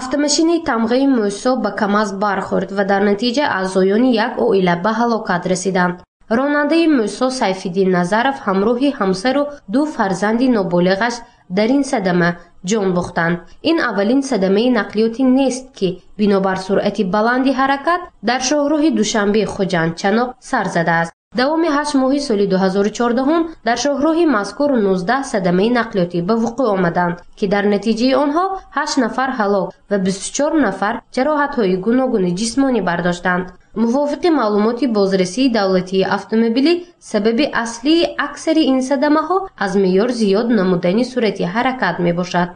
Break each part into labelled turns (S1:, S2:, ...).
S1: Автомашинаи тамғаи Мӯсо ба КамАЗ бархӯрд ва дар натиҷа аъзоёни як оила ба ҳалокат расиданд. Ронандаи Мӯсо Сайфиддин Назаров ҳамроҳи ҳамсару ду фарзанди ноболиғаш дар ин садама ҷон бохтанд. Ин аввалин садамаи нақлиётӣ нест, ки бинобар суръати баланди ҳаракат дар шоҳроҳи Душанбе Хуҷанд Чаноқ сар задааст. Давоми 8 моҳи соли 2014 дар шоҳроҳи мазкур 19 садамаи нақлиётӣ ба вуқӯъ омаданд, ки дар натиҷаи онҳо 8 нафар ҳалок ва 24 нафар ҷароҳатҳои гуногуни ҷисмонӣ бардоштанд. Мувофиқи маълумоти бозрасии давлатии автомобилӣ, сабаби аслии аксари ин садамаҳо аз меъёр зиёд намудани суръати ҳаракат мебошад.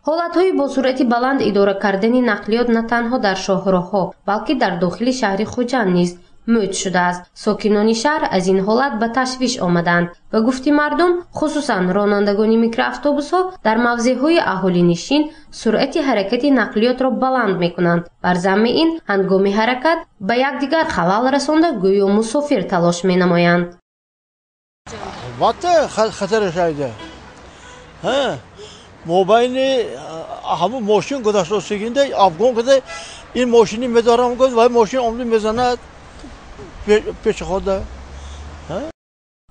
S1: Ҳолатҳои бо суръати баланд идора кардани нақлиёт на танҳо дар шоҳроҳҳо, балки дар дохили шаҳри Хуҷанд низ мӯҷ шудааст. Сокинони шаҳр аз ин ҳолат ба ташвиш омаданд. Ба гуфти мардум, хусусан ронандагони микроавтобусҳо дар мавзеъҳои аҳолинишин суръати ҳаракати нақлиётро баланд мекунанд. Бар замми ин, ҳангоми ҳаракат ба якдигар халал расонда, гӯё мусофир талош менамоянд.
S2: Албатта хатараш айда. Мобайни ҳамун мошин гузаштосигинда афгон када ин мошини медорам гуфт, вай мошин омди мезанад пешихода.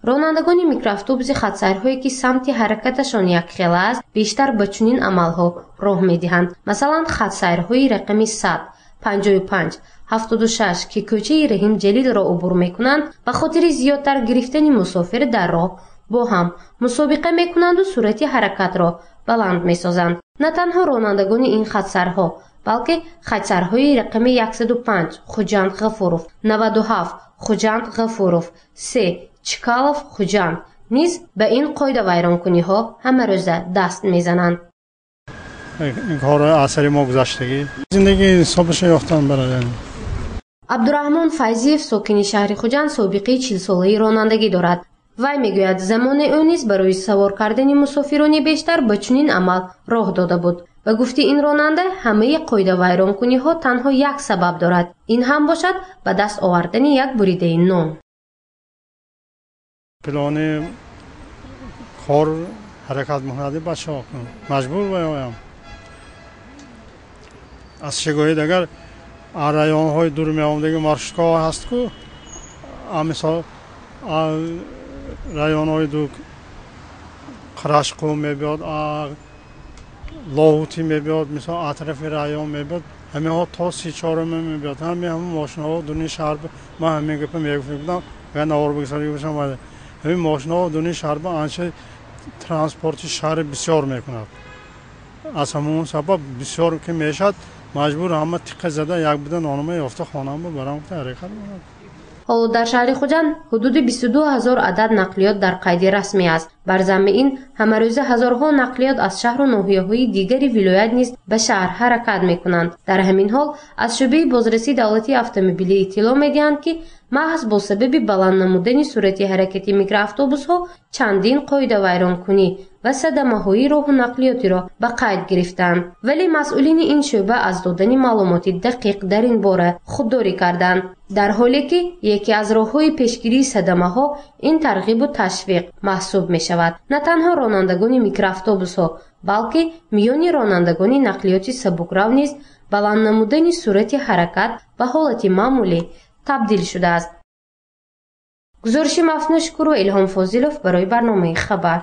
S1: Ронандагони микроавтобуси хатсайрҳое, ки самти ҳаракаташон якхела аст, бештар ба чунин амалҳо роҳ медиҳанд. Масалан, хатсайрҳои рақами 100, 55, 76, ки кӯчаи Раҳим Ҷалилро убур мекунанд, ба хотири зиёдтар гирифтани мусофир дар роҳ бо ҳам мусобиқа мекунанду суръати ҳаракатро баланд месозанд. На танҳо ронандагони ин хатсарҳо, балки хатсарҳои рақами 105 Хуҷанд Ғафуров, 97 Хуҷанд Ғафуров, 3 Чкалов Хуҷанд низ ба ин қоидавайронкуниҳо ҳамарӯза даст мезананд.
S3: Ин корҳои асари мо гузаштагӣ зиндагии инсобаша ёфтан бароян.
S1: Абдураҳмон Файзиев, сокини шаҳри Хуҷанд, собиқаи 40-солаи ронандагӣ дорад. Вай мегӯяд, замоне ӯ низ барои савор кардани мусофирони бештар ба чунин амал роҳ дода буд. Ба гуфти ин ронанда, ҳамаи қоидавайронкуниҳо танҳо як сабаб дорад. Ин ҳам бошад ба даст овардани як буридаи нон.
S3: Плани кор ҳаракат мекунади бачаҳо маҷбур меоям. Аз шигоҳид агар районҳои дур меомдаги маршрутҳо ҳаст ку, мисол районҳои дур Қарашқум мебиёд, Лоҳутӣ мебиёд, мисол атрофи район мебиёд, ҳаминҳо то 34 мебиёд. Ҳамин ҳамин мошинаҳо дуни шаҳр, ман ҳамин гапа мегуфтам, агар навор бигзарӣ бошам, ҳамин мошинаҳо дуни шаҳр анча транспорти шаҳри бисёр мекунад. Аз ҳамон сабаб бисёр ки мешавад, маҷбур ҳама тиққа зада як буда нонома ёфта хонам барам ҳаракат мекунад.
S1: Ҳоло дар шаҳри Хуҷанд ҳудуди 22 ҳазор адад нақлиёт дар қайди расмӣ аст. Бар замми ин, ҳамарӯза ҳазорҳо нақлиёт аз шаҳру ноҳияҳои дигари вилоят низ ба шаҳр ҳаракат мекунанд. Дар ҳамин ҳол аз шӯъбаи бозрасии давлатии автомобилӣ иттилоъ медиҳанд, ки маҳз бо сабаби баланд намудани суръати ҳаракати микроавтобусҳо чандин қоидавайронкунӣ ва садамаҳои роҳу нақлиётиро ба қайд гирифтанд. Вале масъулини ин шӯъба аз додани маълумоти дақиқ дар ин бора худдорӣ карданд. Дар ҳоле ки яке аз роҳҳои пешгирии садамаҳо ин тарғибу ташвиқ маҳсуб мешавад. На танҳо ронандагони микроавтобусҳо, балки миёни ронандагони нақлиёти сабукрав низ баланд намудани суръати ҳаракат ба ҳолати маъмулӣ табдил шудааст. Гузориши Мафнуш Шукурова, Илҳом Фозилов барои барномаи хабар.